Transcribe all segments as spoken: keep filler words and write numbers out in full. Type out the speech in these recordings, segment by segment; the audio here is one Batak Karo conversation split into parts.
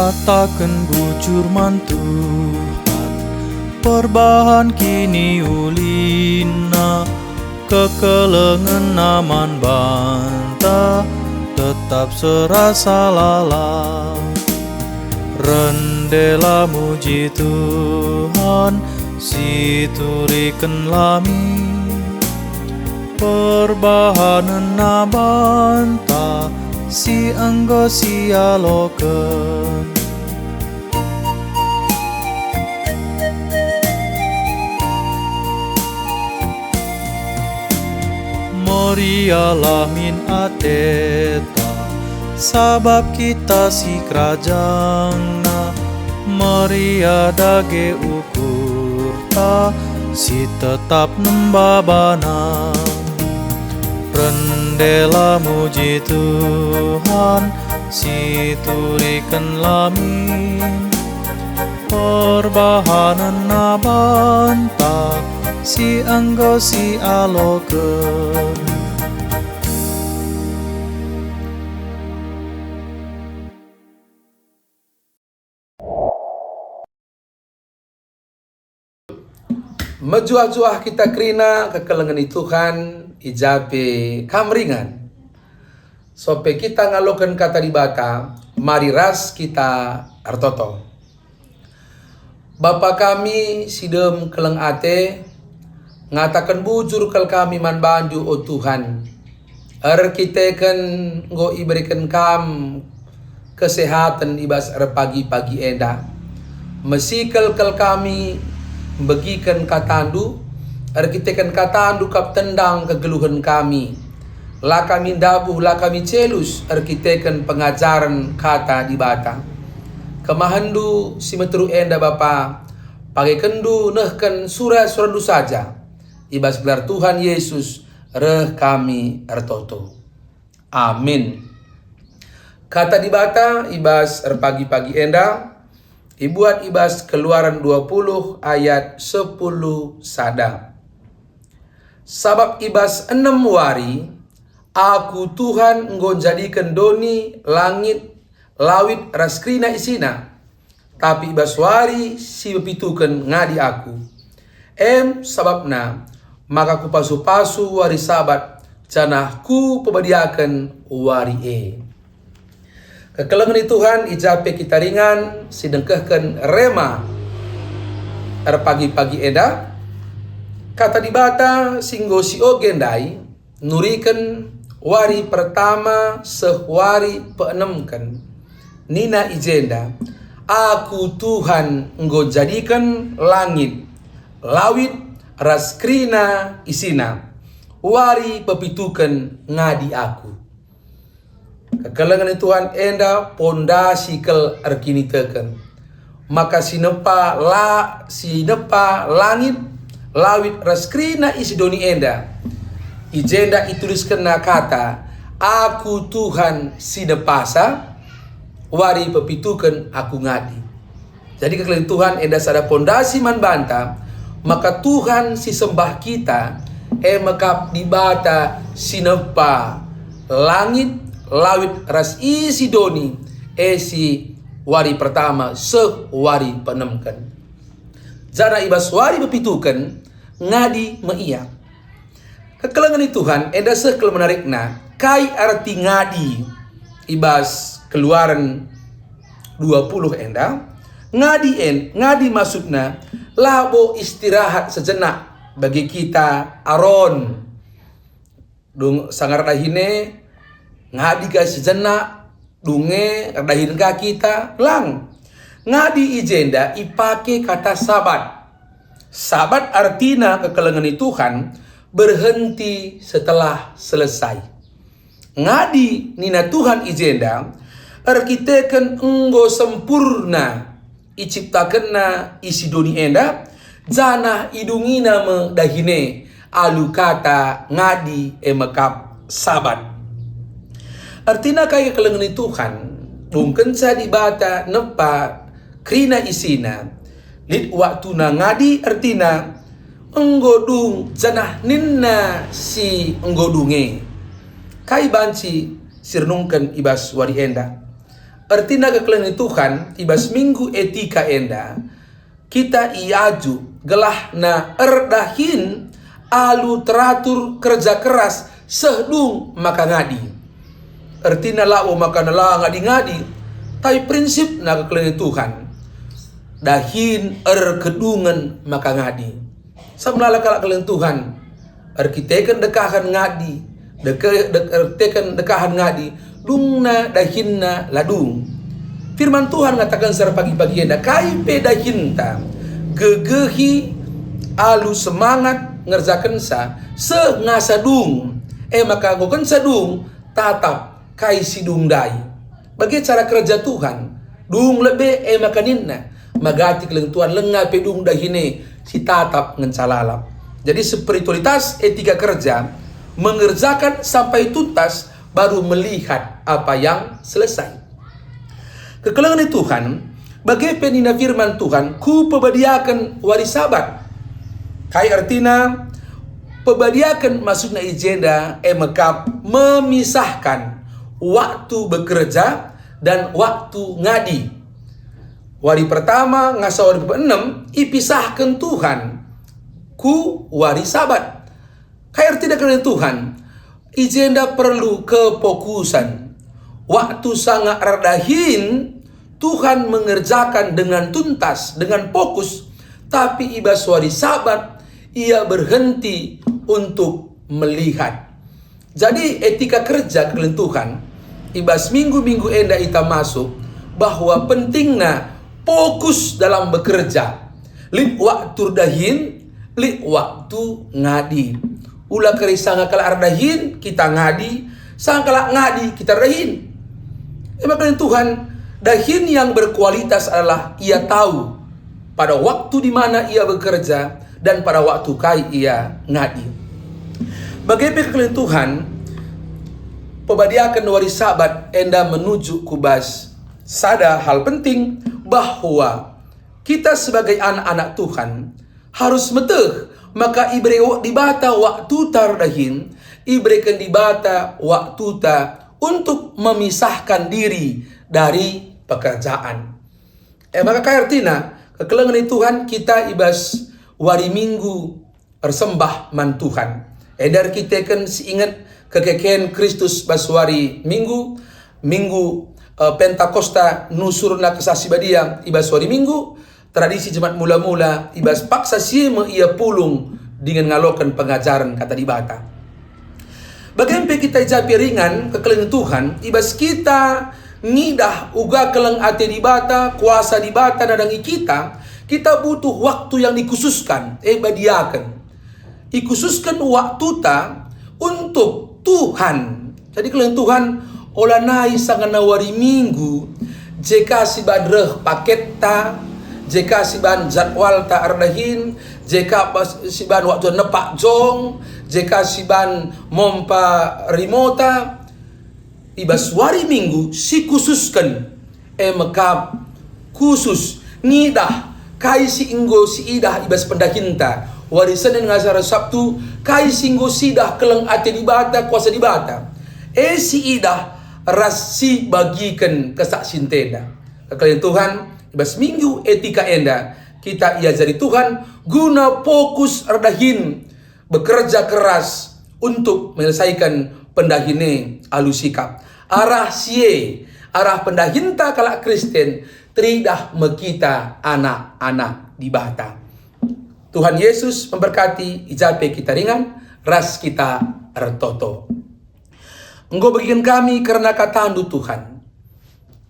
Kataken bujur man Tuhan, perbahan kiniulina, kekelengenna man banta tetap serasa lalap. Rendelah muji Tuhan si turiken lami, perbahanenna banta si enggo sialoken. Meriahlah min ateta, sabap kita sikerajangNa. Meriah dage ukurta, si tetap nemba baNa. Rendelah muji Tuhan, si turiken lami, perbahanenna banta si enggo sialoken. Mejuah-juah kita kerina kekelengen i Tuhan, i ja pe kam ringan. Sope kita ngaloken Kata Dibata, mari ras kita ertoto. Bapa kami si dem keleng ate, ngataken bujur kal kami man baNdu, o Tuhan. Erkiteken enggo ibereken Kam kesehaten i bas erpagi-pagi enda, mesikel kal kami mbegiken KataNdu. Erkiteken KataNdu kap tendang kegeluhen kami. La kami ndabuh, la kami celus erkiteken pengajaren Kata Dibata. KemahenNdu si meteruk enda, Bapa, pagekenNdu nehken sura-suraNdu saja. I bas gelar Tuhan Yesus reh kami ertoto. Amin. Kata Dibata i bas erpagi-pagi enda ibuat i bas Keluaran dua puluh ayat sepuluh sada. Sabap i bas enem wari Aku, Tuhan, enggo njadiken doni, langit, lawit ras kerina isina. Tapi i bas wari si pepituken ngadi Aku. Em sabapna maka Kupasu-pasu wari Sabat, janah Kupebadiaken wari e. Kekelengen i Tuhan, i ja pe kita ringan si nengkehken rema erpagi-pagi enda. Kata Dibata si enggo sioge ndai nuriken wari pertama seh wari peenemken. Nina i jenda, "Aku, Tuhan, enggo njadiken langit, lawit, ras kerina isina. Wari pepituken ngadi Aku." Kekelengen Tuhan enda pondasi kal erkiniteken. Maka si nepa la, si nepa langit, lawit ras kerina isi doni enda. I jenda ituliskenna kata, "Aku, Tuhan, si nepasa, wari pepituken Aku ngadi." Jadi kekelengen Tuhan enda sada pondasi man banta, maka Tuhan si sembah kita, e me kap Dibata si nepa langit, lawit ras isi doni, e si wari pertama seh wari peenemken. Janah i bas wari pepituken ngadi me Ia. Kekelengen i Tuhan, enda seh kal menarikna, kai arti ngadi i bas Keluaran dua puluh enda? Ngadi en, ngadi maksudna labo istirahat sejenak bagi kita Aron. Dung sanga erdahin e, ngadi ka sejenak, dung e erdahin ka kita, lang. Ngadi i jenda ipake kata Sabat. Sabat artina kekelengen i Tuhan, berhenti setelah selesai. Ngadi nina Tuhan i jenda, erkiteken enggo sempurna iciptakenNa isi doni enda, janah idungina me dahin e alu kata ngadi e me kap Sabat. Ertina kai kekelengen i Tuhan, dung kenca Dibata nepa kerina isina, lit waktuna ngadi, ertina enggo dung janah ninna si enggo dung e. Kai banci si renungken i bas wari enda? Ertina kekelengen Tuhan, i bas Minggu Etika enda, kita iajuk gelahna erdahin alu teratur kerja keras seh dung maka ngadi. Ertina labo maka nela ngadi-ngadi, tapi prinsipna kekelengen Tuhan. Dahin erkedungen maka ngadi. Sabap melala kalak kekelengen Tuhan, erkiteken dekahen ngadi, deke-, dek-, erkiteken dekahen ngadi, dungna dahinna la dung. Firman Tuhan ngataken secara pagi-pagi enda, kai pe dahinta, gegehi alu semangat ngerjakensa, seh ngasa dung, e maka enggo kenca dung, tatap kai si dung ndai. Bage cara kerja Tuhan, dung lebe e maka ninna, magati kekelengen Tuhan langa pe dung dahin e si tatap ngenca lalap. Jadi spiritualitas etika kerja, mengerjakan sampai tuntas, baru melihat apa yang selesai. Kekelengen Tuhan, bage pe nina firman Tuhan, "Kupebadiaken wari Sabat." Kai ertina pebadiaken? Maksudna i jenda e mekap memisahkan waktu bekerja dan waktu ngadi. Wari pertama ngasa wari enem ipisahken Tuhan ku wari Sabat. Kai ertina kekelengen Tuhan? I jenda perlu kepokusen. Waktu sanga erdahin Tuhan mengerjakan dengan tuntas, dengan fokus, tapi i bas wari Sabat Ia berhenti untuk melihat. Jadi etika kerja kekelengen Tuhan, i bas minggu-minggu enda ita masuk bahwa pentingna fokus dalam bekerja. Lit waktu erdahin, lit waktu ngadi. Ula kari sanga kalak erdahin kita ngadi, sanga kalak ngadi kita erdahin. E maka Tuhan, dahin yang berkualitas adalah ia tahu pada waktu di mana ia bekerja dan pada waktu kai ia ngadi. Bage pe kekelengen Tuhan, pebadiaken wari Sabat enda menuju ku bas sada hal penting, bahwa kita sebagai anak-anak Tuhan harus meteh maka ibere Dibata waktuta erdahin, ibereken Dibata waktuta untuk memisahkan diri dari pekerjaan. E maka kai ertina kekelengen Tuhan, kita i bas wari Minggu ersembah man Tuhan. Enda erkiteken si inget kekeken Kristus bas wari Minggu, Minggu, eh, Pentakosta nusurna Kesah Si Badia i bas wari Minggu, tradisi jemat mula-mula i bas paksa si e me ia pulung dingen ngaloken pengajaren Kata Dibata. Bage pe kita i ja pe ringan kekelengen Tuhan, i bas kita ngidah uga keleng ate Dibata, kuasa Dibata nandangi kita, kita butuh waktu yang dikhususkan, eh, badiaken. Ikhususken waktuta untuk Tuhan. Jadi kekelengen Tuhan, olanai sangana wari Minggu, je ka si ban reh paketta, je ka si ban jadwalta erdahin, je ka bas-, si ban waktu nepak jong, je ka si ban mompa rimota, i bas wari Minggu sikhususken, e mekap khusus ngidah kai si enggo siidah i bas pendahinta. Wari Senin ngasa ras Sabtu, kai si enggo siidah keleng ate Dibata, kuasa Dibata. E siidah ras sibagiken kesaksinta enda. Kekelengen Tuhan, i bas Minggu Etika enda, kita iajari Tuhan guna fokus erdahin, bekerja keras untuk menyelesaikan pendahin e alu sikap. Arah si e, arah pendahinta kalak Kristen, teridah me kita anak-anak Dibata. Tuhan Yesus memberkati, i ja pe kita ringan, ras kita ertoto. Enggo begiken kami kerna kataNdu, Tuhan,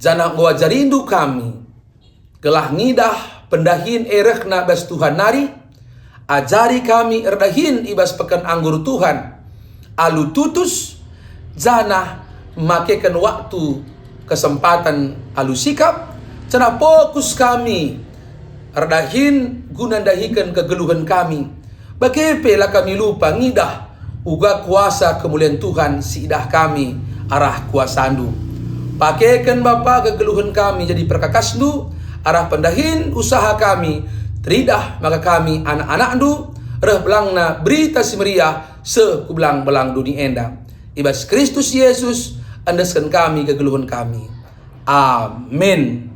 janah enggo ajarindu kami, gelah ngidah pendahin e rehna bas Tuhan nari, ajari kami erdahin i bas peken anggur Tuhan, alu tutus, janah makeken waktu kesempaten alu sikap, janah fokus kami erdahin guna ndahiken kegeluhen kami. Bage pe la kami lupa ngidah uga kuasa kemulian Tuhan si idah kami arah kuasaNdu. Pakeken Bapa kegeluhen kami jadi perkakasNdu, arah pendahin usaha kami, teridah maka kami anak-anakNdu, reh belangna Berita Si Meriah seh ku belang-belang doni enda. I bas Kristus Yesus, endesken kami kegeluhen kami. Amin.